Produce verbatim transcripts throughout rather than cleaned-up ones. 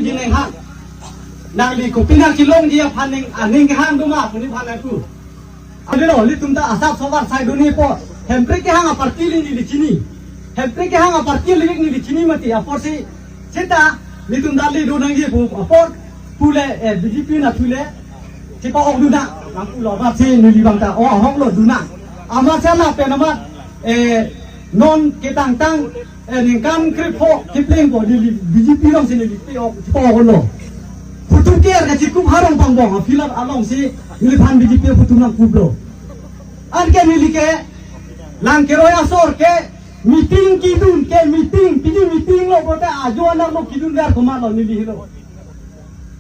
Jineng hang. Nangli kopi nangkelongji aphan ning, aning kehang doma pu neliphan nangpu. Adelo, ilitum ta asap sobar sai dunji apot. Hemprek kehang aparty le neli chini. Hemprek kehang aparty le neli chini mati apotsi. Seta, ilitum ta le do nangji pu apot. Pule, eh, B J P nathu le. Chepa-ok dun nang. Nangpulo amatsi neli abang ta. O, ahok lo dun nang. Amatsi lapen amat. Eh, non ketangtang. Eh, ningkan krepho kepleng po neli B J P alongsi neli pe-ok, pe-ok lo. Photo ke-er kachikup harong pangbong, a-field alongsi neliphan B J P photo nangkuplo. Anke neli ke, Langkeroi asor ke, meeting kedun ke meeting, pini meeting lo pulote ajo anerlo kedun ver komatlo neli helo.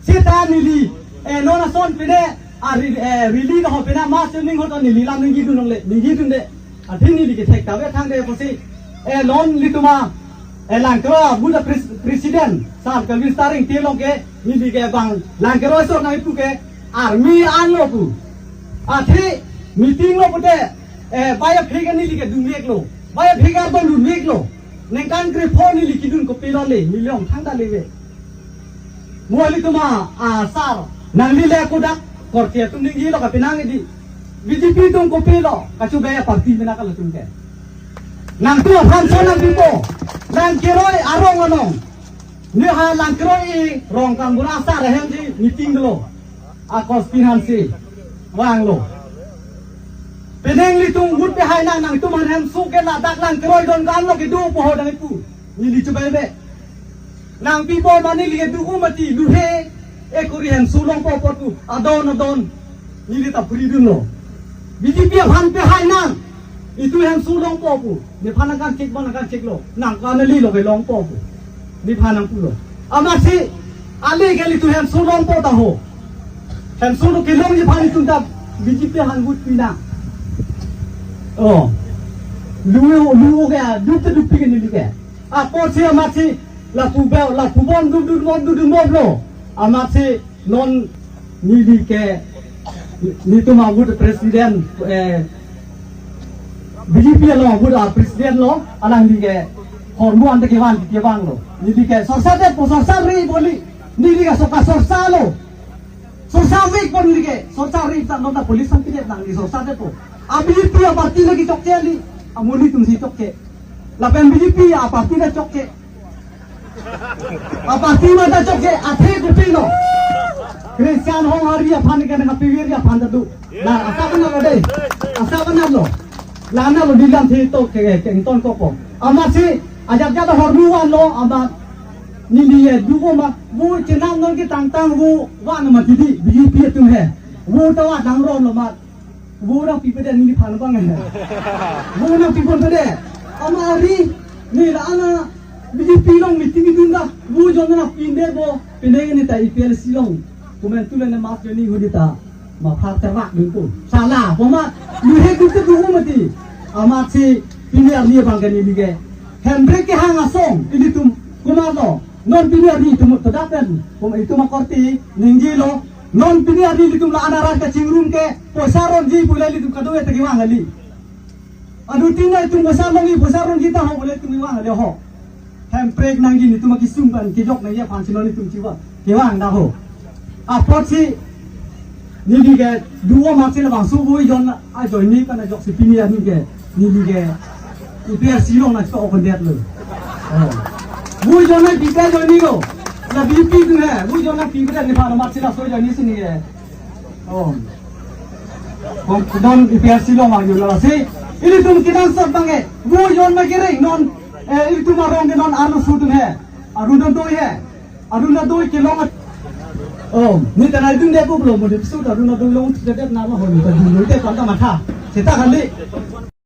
Seta neli, eh, non ason pine, a, ri-, eh, rally lo ho pine, mass joining ho to neli lam ningjedun longle, ningjidunde. Athe neli ke thek ta ve thangde pusi, eh, non ilitum a, eh, Langkeroi a booth a pres-, president, Sar Kelvin Taring Tilong ke, neli ke bang, Langkeroi asor nangpu ke, army an lo pu. Athe, meeting lo pute, eh, bai aphek neli ke dun-iklo, bai aphek ardom dun-iklo. Ningkan krepho neli kedun kopilo le, neli ong thangta le ve. Mo ilitum a, a, sar, nangli le kodak, korte atum ningjelo kapenang di. B J P atum kopilo, kachobai aparty mena kalatum ke. Nangtum aphan son nangpipo, Langkeroi arong anong. Neli ha Langkeroi arong kangbura sar ahemsi meeting lo. Akos pinhansi, vanglo. Penang ilitum vote pehai nang, nangtum aphan hemso ke ladak Langkeroi don kanlo kedo po ho dang ipu. Neli chobai ve. Nangpipo mane neli kedo ko mati luhe. Ekori hemso longpo apot pu. Adon adon. Neli ta pridunlo. B J P aphan pehai nang. Itum hemso longpo pu. Nephan nangkanchek ba nangkancheklo. Nangkan neli lo kelongpo pu. Nephan nangpulo. Amatsi. Ale ke ilitum hemso longpo ta ho. Hemso lo kelongji aphan itum ta B J P aphan vote pi nang. Oh. Lu, lu ke, dup te dup pi ke neli ke. Apotsi amatsi lapu bel, lapu bon dun dun bon dun dun bon lo. Amatsi non neli ke nelitum a booth president, eh, B J P along booth a president lo, alangli ke hormu ante kevan kevanglo. Neli ke sorsa det po, sorsa ri boli. Neli ke soka sorsa lo. Sorsa vek po neli ke, sorsa ri ta non ta police an pidet nang neli sorsa det po. A B J P aparty lagi chokche li, amonit atumsi chokche. Lapen B J P aparty ta chokche. Aparty mata chokche, athe kopilo. Christian Honghari aphan ke nangpivir aphan ta do. La, asa benar lo dei. Asa benar lo. La-an lo dilam the to ke, ke, kengton kopo. Amatsi, ajak jada hormu vanlo, amat neli ye do ko ma, vo chenam non ketangtang vo van mati di, B J P atum he. Vo ta va dang ron lo mat. Vo nangpipedet neliphan abang he. Vo nangpipon pedet. Ama ari, neli la-an a B J P along meeting dun ta. Vo jon nangpipedet vo. Penang neli ta A P H L C along. Komantu le ne mass joining hodi ta. Maphar terrak dun ko. Sala, poma. Lu he dun te dun mati. Amatsi pini arni abang ke neli ke. Hemprek kehang asong. Ilitum. Komatlo. Non pini arni itum to dapen, pom itum akorte ningjelo. Non pini arni ilitum la-an arat kachingrum ke, poisa ronji pule ilitum kado-et ta kevang kali. Adu tina itum poisa longji, poisa ronji ta ho pule itum kevang kali ho. Hemprek nangji nelitum akesung pen kejok nangji aphansi non itum chiva kevang ta ho. Apotsi neli ke duo amatsi labangso vo jon ajoine pen ajoksi pini arni ke neli ke A P H L C along nangchok-ok det lo. Oh. Vo jon nangpipe ajoine lo. La B J P atum he. Vo jon nangpipe det nephan amatsi laso ajoine si neli ke. Oh. Kong kudon A P H L C along vanglo lasi. Ilitum kenangsot abang ke. Vo jon nangkereng non. Eh, ilitum arong ke non arloso atum he. Arunodoi he. Arunodoi kelong at-, oh, neli ta nangdun det ko belum, mo di episode Arunodoi long tu det na lo ho, neli ta dun lo te panta matha. Seta kali.